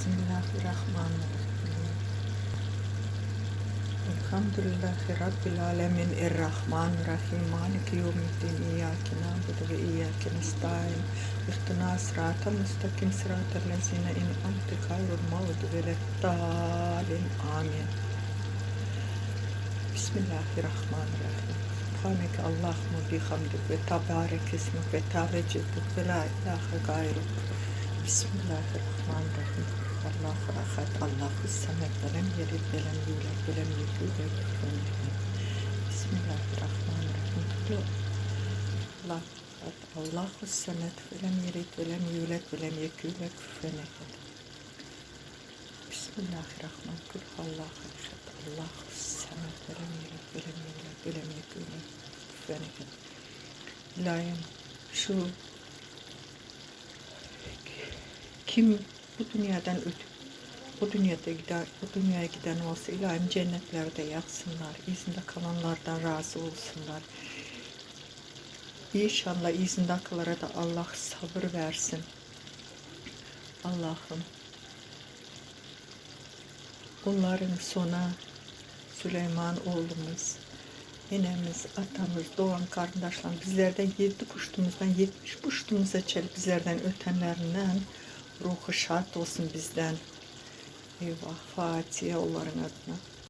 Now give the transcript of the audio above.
Bismillahirrahmanirrahim. Elhamdülillahi Rabbil alemin. Errahmanirrahim. Maliki yevmiddin. İyyâke na'budu ve iyyâke nestaîn. İhdina sıratal müstakim sıratal lezîne en'amte gayril mağdubi veleddâlin. Amin. Bismillahirrahmanirrahim. Subhaneke Allahümme bihamdik ve tabarek ismik ve teala ceddük ve la ilahe gayruk. Bismillahirrahmanirrahim. Allahu ahad, Allahu samed, ve lem yelid ve lem yulad ve lem yekun lehu kufuven ehad. Bismillahirrahmanirrahim. Allahu ahad, Allahu samed, ve lem yelid ve lem yulad ve lem yekun lehu kufuven ehad. Bismillahirrahmanirrahim. Kul huvallahu ehad, Allahu samed, ve lem yelid ve lem yulad ve lem yekun lehu kufuven ehad. İlahim şu kim bu dünýäden ötüp, o dünýede gider, o dünýäye giden bolsa ilahim cennetlerde ýatsynlar, yzynda kalanlardan razy bolsunlar. İnşallah yzyndakylara da Allah sabyr bersin. Allahym onlaryň sona Süleýman oglumyz, enemiz, atamyz, dogan garyndaşlarymyz bizlerden ýedi puştumyzdan 70 puştumyza çenli bizlerden ötenlerinden ruhy şat bolsun bizden. Eyvah Fatiha olaryň adyna.